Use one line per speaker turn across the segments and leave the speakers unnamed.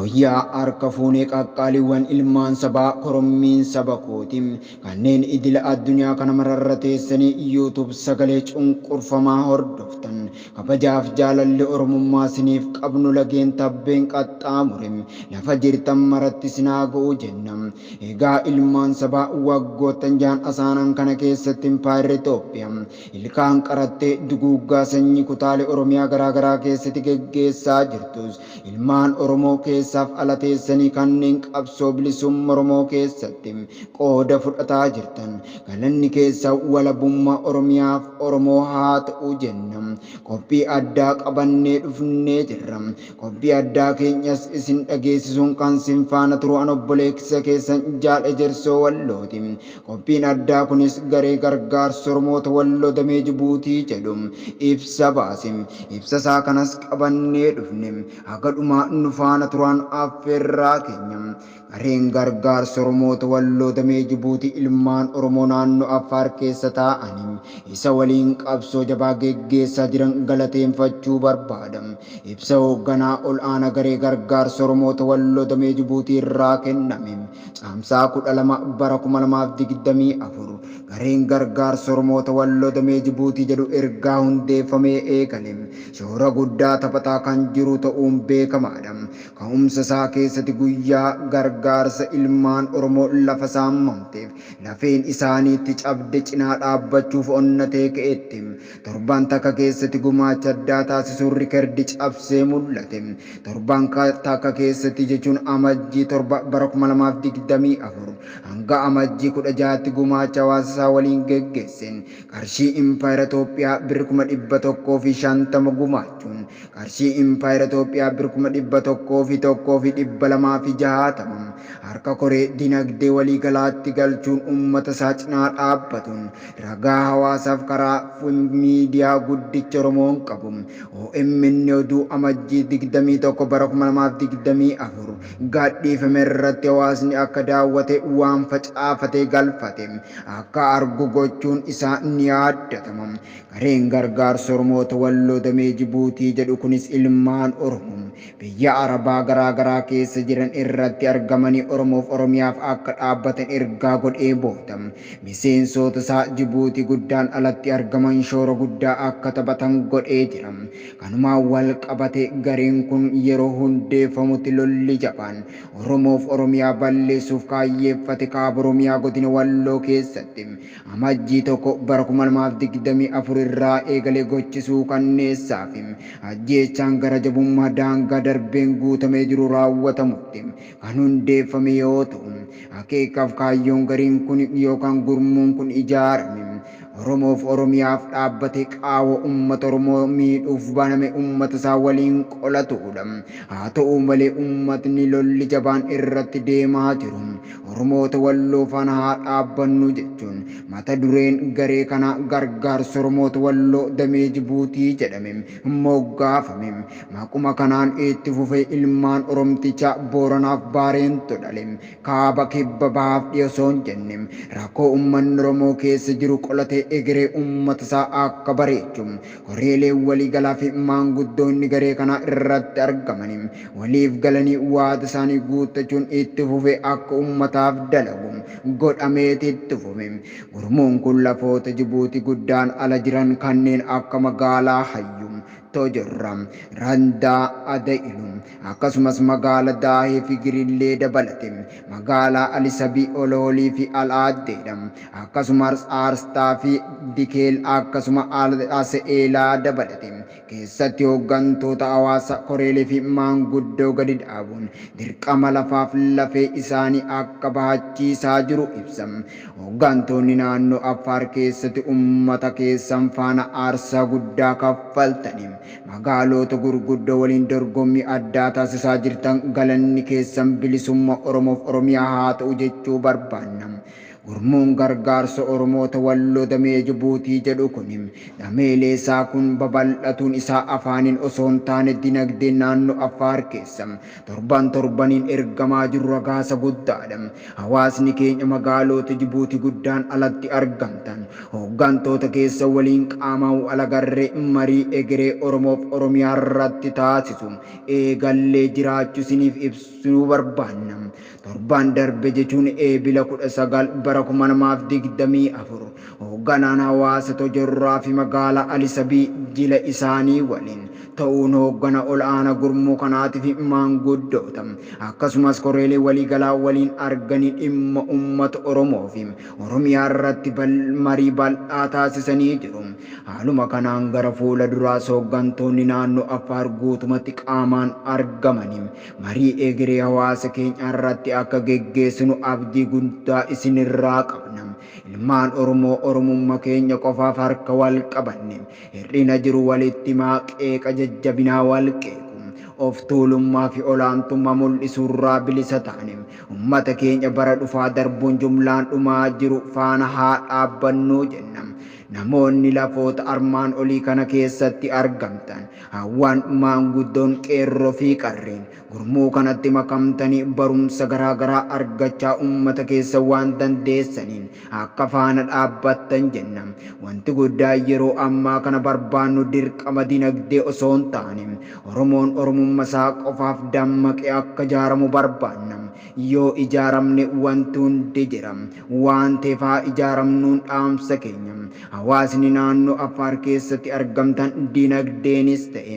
Yooyyaa harka fuunee qaqqaaliiwwan ilmaan sabaa korommiin saba kooti. Kanneen idila addunyaa kana mararra teessanii YouTube sagalee cunqurfamaa hordoftan. Kabajaaf jaalalli Oromummaa isiniif qabnu lageen tabbeen qaxxaamure. Lafa jirtan maratti isin haa ga'u jenna. Egaa ilmaan sabaa waggoottan jaan asaanan kana keessatti impaayerri Itoophiyaa ilkaan qarattee duguuggaa sanyii kutaalee Oromiyaa garaagaraa keessatti geggeessaa jirtus ilmaan Oromoo keessaaf ala teessanii kanneen qabsoo bilisummaa Oromoo keessatti qooda fudhataa jirtan galanni keessa walabummaa Oromiyaaf Oromoo haa ta'u jenna. Qophii addaa qabannee dhufnee jirra. Qophii addaa keenyas isin dhageessisuun kan sin faana turu an obboleessa keessan Jaal Ejersoo Wallooti. Qophiin addaa kunis garee gargaarsa Oromoota Walloo damee Jibuutii jedhu ibsa baase. Ibsa isaa kanas qabannee dhufne. Haga dhumaa nu faana turaan affeerraa keenya. Gareen gargaarsa Oromoota Walloo damee Jibuutii ilmaan Oromoo naannoo Affaar keessa taa'anii isa waliin qabsoo jabaa geggeessaa jiran galateeffachuu barbaada. Ibsa hoogganaa ol aanaa garee gargaarsa Oromoota Walloo damee Jibuutii irraa kenname. Caamsaa 12 bara 2024 gareen gargaarsa Oromoota Walloo damee Jibuutii jedhu ergaa hundeeffamee eegale. Shoora guddaa taphataa kan jiru ta'uun beekamaadha. Ka'umsa isaa keessatti guyyaa gargaarsa ilmaan Oromoo lafa saammamteef lafeen isaaniitti cabde cinaa dhaabbachuuf onnatee ka'etti. Torban takka keessatti gumaacha addaa taasisuun riikardi cabsee mul'ate. Torban takka keessatti jechuun amajjii 7 bara 2024 hanga amajjii 16tti gumaacha hawaasa isaa waliin geggeesseen qarshii impaayera Itoophiyaa birri 150,000 gumaachuun qarshii impaayera Itoophiyaa birri 101,260 harka koree dinagdee waliigalaatti galchuun uummata isaa cinaa dhaabbatuun ragaa hawaasaaf karaa miidiyaa guddicha Oromoon qabu OMN oduu amajjii 21 bara 2024 gadhiifame irratti hawaasni akka daawwate waan facaafatee galfate akka argu gochuun isaa ni yaaddatama. Gareen gargaarsa Oromoota Walloo damee Jibuutii jedhu kunis ilmaan Oromoo biyya Arabaa garaagaraa keessa jiran irratti argamanii Oromoof Oromiyaaf akka dhaabbatan ergaa godhee booda miseensota isaa Jibuutii guddaan alatti argaman shoora guddaa akka taphatan godhee jira. Kanumaan wal qabate gareen kun yeroo hundeeffamutti lolli jabaan Oromoof Oromiyaa balleessuuf kaayyeeffate kaaba Oromiyaa godina Walloo keessatti amajjii 1 bara 2024 irraa eegalee gochisuu kanneessaa fi ajjeechaan gara jabummaa daangaa darbeen guutamee jiru raawwatamutti kan hundeeffame yoo ta'u akeekaaf kaayyoon gareen kun yookaan gurmuun kun ijaarame Oromoof Oromiyaaf dhaabbate qaawa uummata Oromoo miidhuuf baname uummata isaa waliin qolatudha. Haa ta'u malee uummatni lolli jabaan irratti deemaa jiru Oromoota Walloo faana haa dhaabbannu jechuun mata dureen garee kana gargaarsa Oromoota Walloo damee Jibuutii jedhame moggaafame. Maquma kanaan itti fufee ilmaan Oromtichaa Booranaaf Baareentu dhale kaaba kibba bahaaf dhiyoo osoo hin jenne rakkoo uummanni Oromoo keessa jiru qolatee egeree uummata isaa akka bareechu koreelee waliigalaa fi maanguddoonni garee kanaa irratti argamanii waliif galanii waada isaanii guuttachuun itti fufee akka uummataaf dalagu godhameeti itti fufe. Gurmuun kun lafoota Jibuutii guddaan ala jiran kanneen akka magaalaa Hayyuu, Tojorra, Randaa, Ada'ilu akkasumas magaala Daahee fi Girillee dabalate magaalaa Alisabii, Oloolii fi Al'aaddeedha. Akkasumas Aarstaa fi Dikeel akkasuma Ase'eelaa dabalate keessatti hooggantoota hawaasa koreelee fi maanguddoo gadi dhaabuun dirqama lafaaf lafee isaanii akka bahachiisaa jiru ibsa. Hooggantoonni naannoo Affaar keessatti uummata keessan faana aarsaa guddaa kaffaltanii magaalota gurguddoo waliin dorgommii addaa taasisaa jirtan galanni keessan bilisummaa Oromoof Oromiyaa haa ta'u jechuu barbaanna. Gurmuun gargaarsa Oromoota Walloo damee Jibuutii jedhu kun dameelee isaa kun babal'atuun isaa afaaniin osoo hin taane dinagdee naannoo Affaar keessa torban torbaniin ergamaa jiru ragaasa guddaadha. Hawaasni keenya magaalota Jibuutii guddaan alatti argamtan hooggantoota keessa waliin qaamaan alagarree marii egeree Oromoof Oromiyaa irratti taasisu eegallee jiraachuu isiniif ibsuu barbaanna. Torban darbe jechuun eebila 19 bara 2024 hoogganaan hawaasa Tojorraa fi magaalaa Alisabii jila isaanii waliin ta'uun hooggana ol aanaa gurmuu kanaatii fi maanguddoota akkasumas koreelee waliigalaa waliin arganii dhimma uummata Oromoo fi Oromiyaa irratti marii bal'aa taasisanii jiru. Haaluma kanaan gara fuula duraas hooggantoonni naannoo Affaar guutumatti qaamaan argamanii marii egeree hawaasa keenya irratti akka geggeessinu abdii guddaa isinirraa qabna. Ilmaan Oromoo Oromummaa keenya qofaaf harka wal qabanne hir'ina jiru walitti qeeqa jajjabinaa wal qeequ. Of tuulummaa fi olaantummaa mul'isuurraa bilisa taane uummata keenya bara dhufaa darbuun jumlaan dhumaa jiru faana haa dhaabbannuu jenna. Namoonni lafoota armaan olii kana keessatti argamtan hawwan maanguddoon qeerroo fi qarreen gurmuu kanatti makamtanii barumsa garaagaraa argachaa uummata keessa waan dandeessaniin akka faana dhaabbattan jenna. Wanti guddaa yeroo ammaa kana barbaannu dirqama dinagdee osoo hin taane Oromoon Oromummaa isaa qofaaf dammaqee akka ijaaramu barbaanna. Yoo ijaaramne wanti hundi jira. Waan ta'eef haa ijaaramnuun dhaamsa keenya. Hawaasni naannoo Affaar keessatti argamtan dinagdeenis ta'e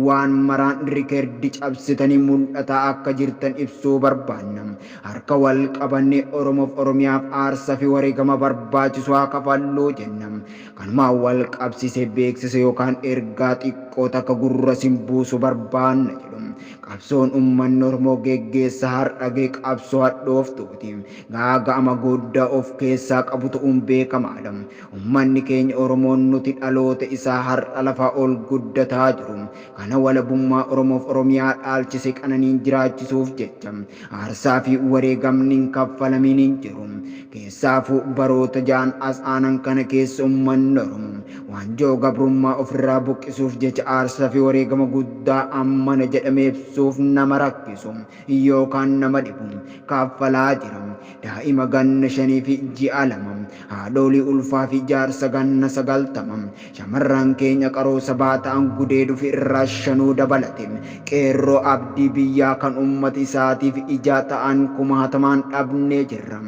waan maraan rikeerdii cabsitanii mul'ataa akka jirtan ibsuu barbaanna. Harka wal qabannee Oromoof Oromiyaaf aarsaa fi wareegama barbaachisu haa kafalluu jenna. Kanumaan wal qabsiisee beeksisa yookaan ergaa xiqqoo takka gurra sin buusu barbaanna jedhu. Qabsoon uummanni Oromoo geggeessa har'a ga'e qabsoo hadhooftuuti. Gaaga'ama guddaa of keessaa qabu ta'uun beekamaadha. Uummanni keenya Oromoon nuti dhaloota isaa har'a lafaa ol guddataa jiru. Kana walabummaa Oromoof Oromiyaa dhaalchise qananiin jiraachisuuf jecha aarsaa fi wareegamni hin kaffalamiin hin jiru. Keessaafuu baroota ja'an as aanan kana keessa uummanni Oromoo waanjoo gabrummaa ofirraa buqqisuuf jecha aarsaa fi wareegama guddaa ammana jedhamee ibsuuf nama rakkisu yookaan nama dhibu kaffalaa jira. Daa'ima ganna 5 fi ji'a 2, haadholii ulfaa fi jaarsa ganna 90, shamarran keenya qaroo sabaa ta'an gudeeduu fi irraa shanuu dabalate qeerroo abdii biyyaa kan uummata isaatiif ijaa ta'an kumaatamaan dhabnee jirra.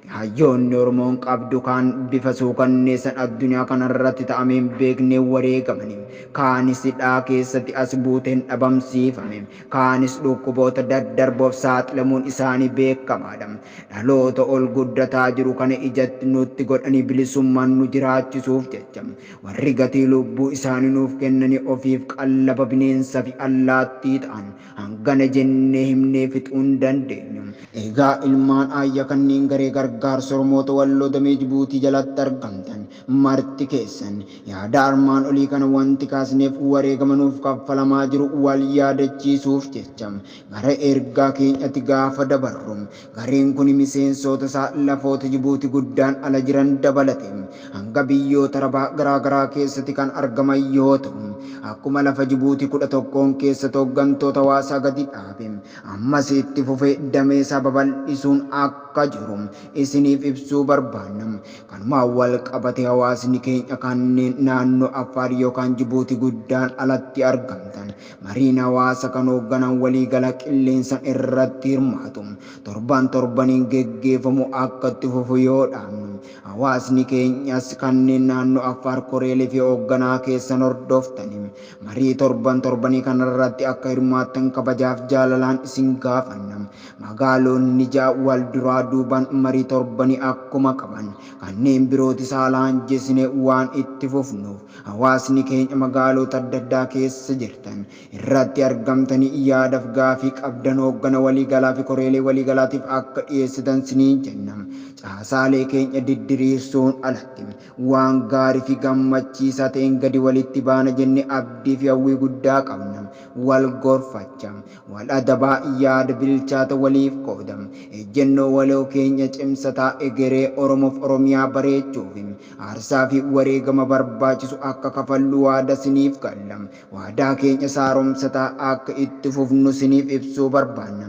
Hayyoonni Oromoon qabdu kaan bifa suukanneessan addunyaa kanarratti ta'amee hin beekne wareegamani. Kaanis hidhaa keessatti as buuteen dhabamsiifame. Kaanis dhukkuboota daddarboof saaxilamuun isaanii beekamaadha. Dhaloota ol guddataa jiru kana ijatti nutti godhanii bilisummaan nu jiraachisuuf jecha warri gatii lubbuu isaanii nuuf kennanii ofiif qallaba bineensa fi allaattii ta'an hangana jennee himnee fixuu hin dandeenyu. Egaa ilmaan ayya kanneen garee gargaarsa Oromoota Walloo damee Jibuutii jalatti argamtan marti keessan yaada armaan olii kana wanti kaasneef wareegama nuuf kaffalamaa jiru wal yaadachiisuuf jecha gara ergaa keenyatti gaafa dabarru gareen kun miseensota isaa lafoota Jibuutii guddaan ala jiran dabalate hanga biyyoota arabaa garaagaraa keessatti kan argaman yoo ta'u akkuma lafa Jibuutii 11 keessatti hooggantoota hawaasaa gadi dhaabe ammas itti fufee damee isaa babal'isuun akka jiru isiniif ibsuu barbaanna. Kanumaan wal qabate hawaasni keenya kanneen naannoo Affaar yookaan Jibuutii guddaan alatti argamtan mariin hawaasa kan hoogganan waliigala qilleensan irratti hirmaatu torban torbaniin geggeeffamu akka itti fufu yoo dhaabnu hawaasni keenyas kanneen naannoo Affaar koreelee fi hoogganaa keessan hordoftanii marii torban torbanii kanarratti akka hirmaattan kabajaaf jaalalaan isin gaafanna. Magaalonni ja'a wal duraa duubaan marii torbanii akkuma qaban kanneen birootis haalaan jessine waan itti fufnuuf hawaasni keenya magaalota adda addaa keessa jirtan irratti argamtanii yaadaaf gaafii qabdan hooggana waliigalaa fi koreelee waliigalaatiif akka dhiyeessitan siniin jenna. Caasaalee keenya diddiriirsuun alatti waan gaarii fi gammachiisaa ta'een gadi walitti baana jenne abdii fi hawwii guddaa qabna. wal gorfacha, wal adabaa, yaada bilchaata waliif qooda, ejjennoo waloo keenya cimsataa egeree Oromoof Oromiyaa bareechuuf aarsaa fi wareegama barbaachisu akka kafallu waada siniif galla. Waadaa keenya saaromsataa akka itti fufnu siniif ibsuu barbaanna.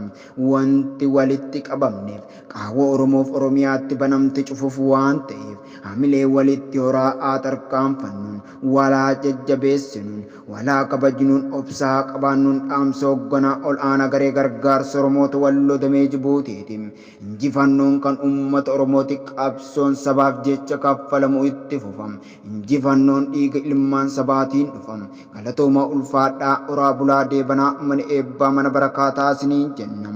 Wanti walitti qabamneef qaawwa Oromoof Oromiyaatti banamte cufuuf waan ta'eef hamilee walitti horaa haa tarkaanfannuun, walaa jajjabeessinuun, walaa kabajnuun, obsaa qabaannuun dhaamsa hoogganaa ol aanaa garee gargaarsa Oromoota Walloo damee Jibuutiiti. Injifannoon kan uummata Oromooti, qabsoon sabaaf jecha kaffalamu itti fufa. Injifannoon dhiiga ilmaan sabaatiin dhufa. Galatooma, ulfaadhaa, horaa bulaa, deebanaa, mana eebbaa, mana barakaa taasiniin jenna.